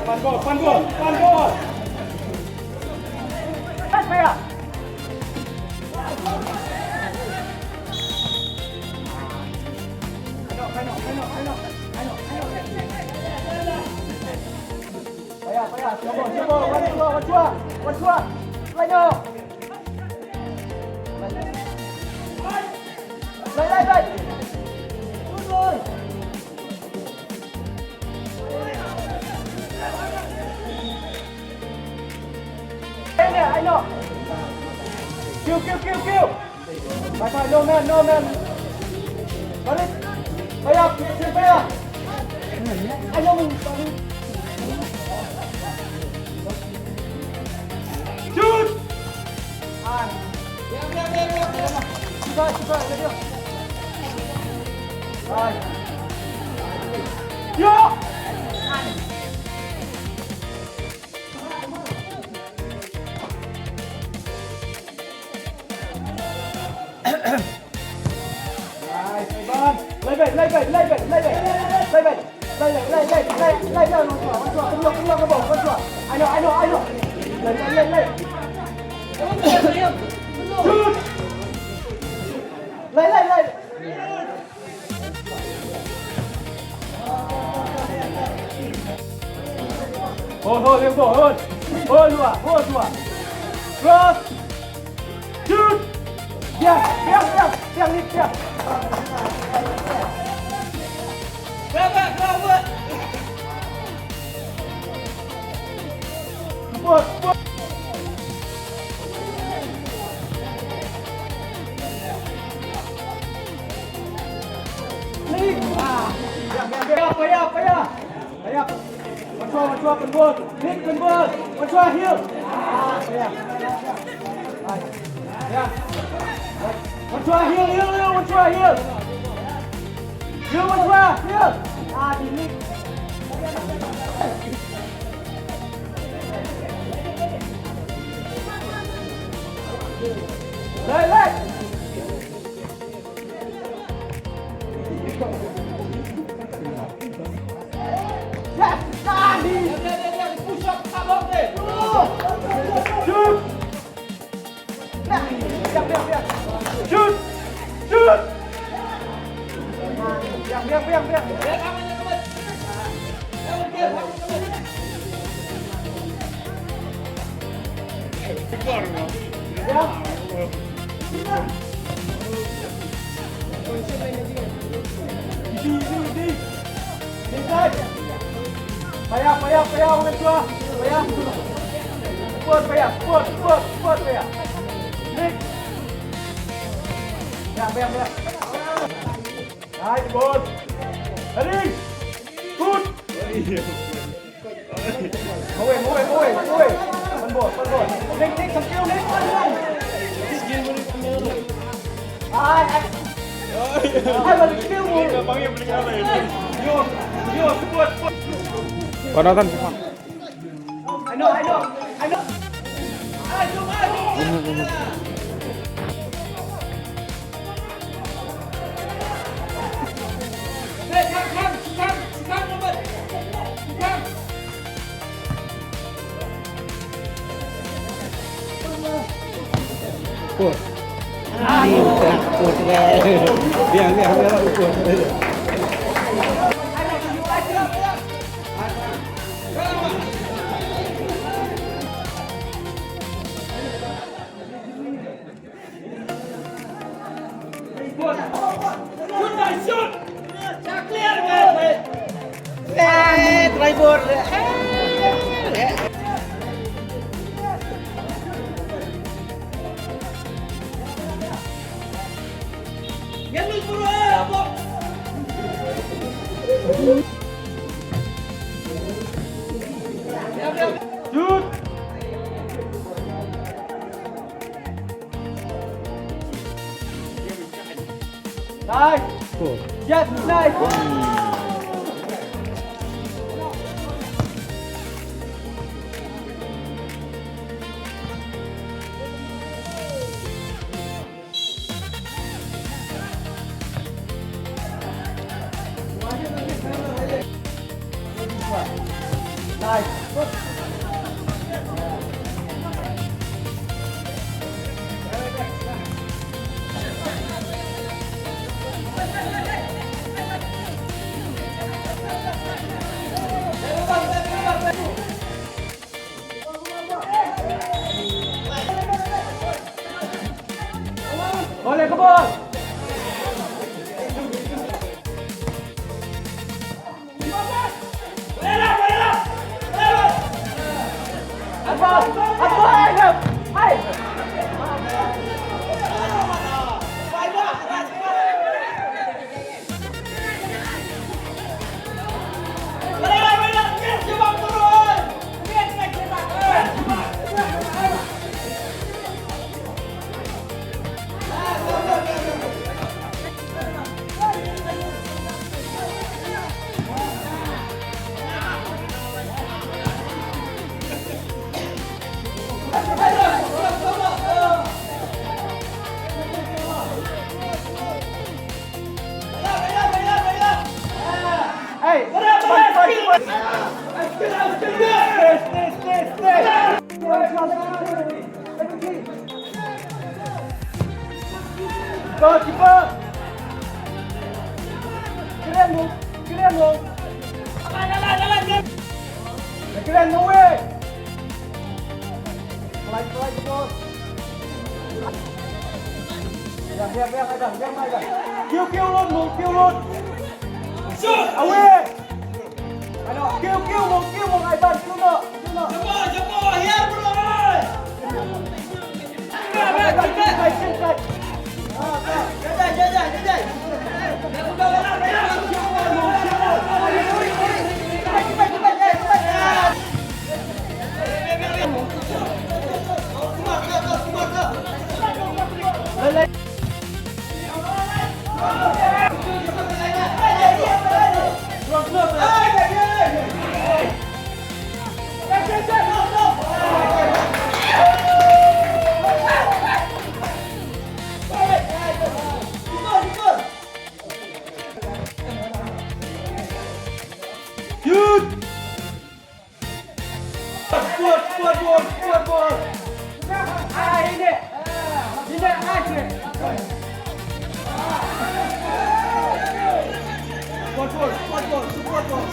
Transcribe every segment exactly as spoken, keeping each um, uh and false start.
Pan gol, pan gol, pan gol. Pas, Paya. Paya, Paya, siapa, siapa? Wan Chua, Wan Chua, Wan Chua. Lain, no. Lain, lain, lain. Kiu, kiu, kiu, kiu. Bye, bye, no man, no man. Balik. Paya, kiu, kiu, Paya. Ayo, balik. Shoot. Hai. Suka, suka, lagi. Hai. Yo. Nice, Ivan. Lay bek, lay bek, lay bek, lay bek. Lay bek. Lay, lay, lay, lay, lay, lay, lay, Wan Chua, Wan Chua. Keluar, keluar, keluar, Wan Chua. Ayo, ayo, ayo. Lay, lay, lay, lay. Shoot. Lay, lay, lay. Hold, hold, hold, hold. Hold, Lua, hold, Lua. Cross. Shoot. Biang, biang, biang, biang, Nick, biang. Bot, bot. Nick. Ah. Biang, biang, biang. Paya, Paya, Paya. Paya. Wan Chua, Wan Chua, pynbor. Nick, pynbor. Wan Chua, heel. Ah, Paya. Ai. Ya. Wan Chua, heel, heel, heel, Wan Chua, heel. Heel, Wan Chua, heel. Ah, di Nick. Leh, leh. Shoot! Shoot! Shoot! Paya, paya, paya, orang tua. Paya. Kuat, paya, kuat, kuat, kuat, paya. Nick. Paya, paya, paya. Nice ball. Ready. Shoot. Move, move, move, move. One ball, one ball. Nick, Nick, some kill, Nick. Ai, ai. Ai, balik kill, ball. Yo, yo, support, support. Jonathan, support. I know, I know, I know. Put. Put, put, put. Biang, biang, biang, put. Shoot! Nice! Yes, nice! Nice. Boleh kebal. Apa? Apa? Hai, hai. Hey! Keeper, keeper! Kren mo, kren mo! Kren mo weh! Slide, slide, bos. Biang, biang, biang, Aiban, biang, Aiban. Kiew, kiew lut mo, kiew lut. Away. Kiew, kiew mo, kiew mo, Aiban, kiew mo, kiew mo. Jumpa, jumpa, hiar bro, oi. Aiban, kiew, kiew, kiew. Shoot! Squad, squad ball, squad ball. Ah, ini. Ini aja. Squad ball, squad ball, squad ball.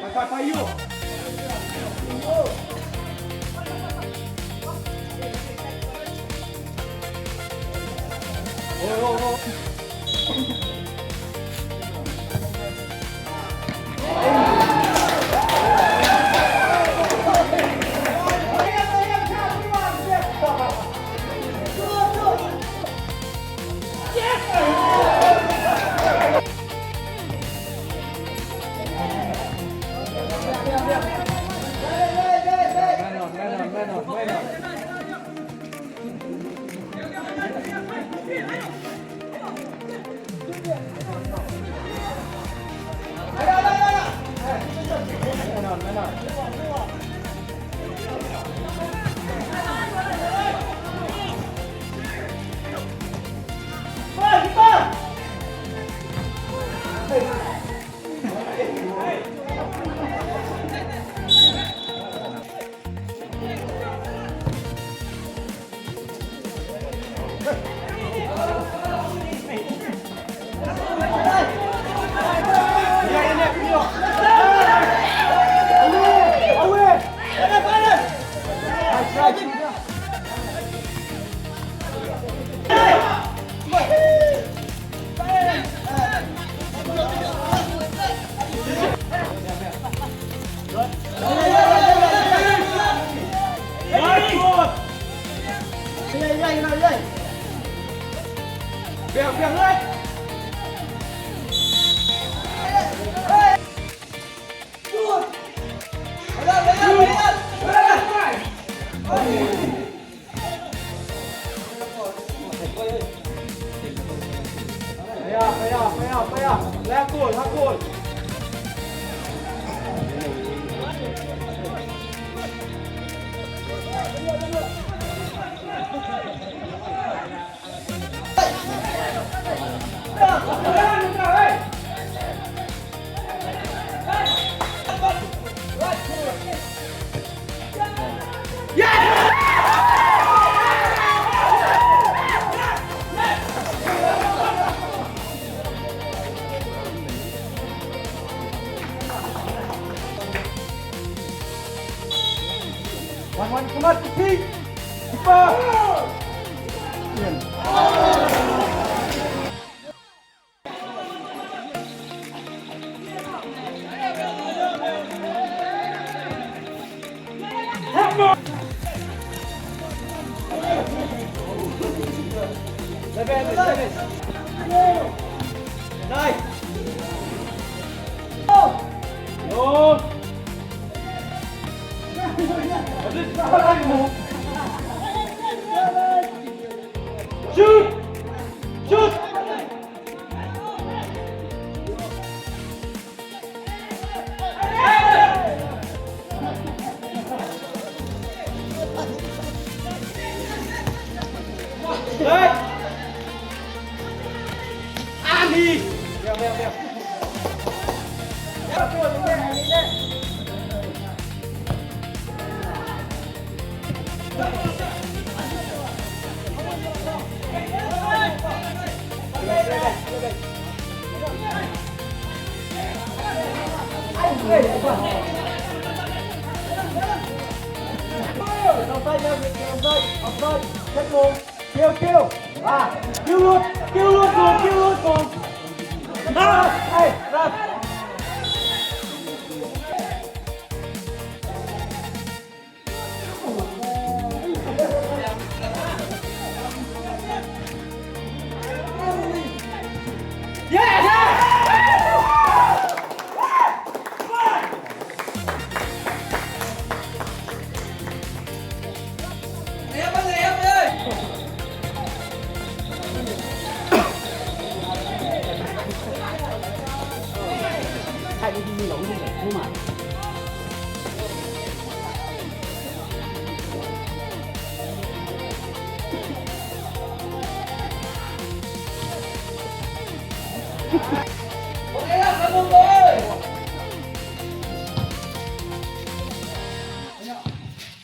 Bye, bye, bye, you. Paya, paya, paya, paya. Hakul, hakul. Wan, wan, kemat, kepi. Shoot! Shoot! Offside, offside, offside. Check ball. Kiew, kiew. Ah, kiew lut, kiew lut, kiew lut. Ah, hey, ref.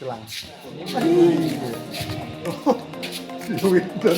Selang. Duit dan.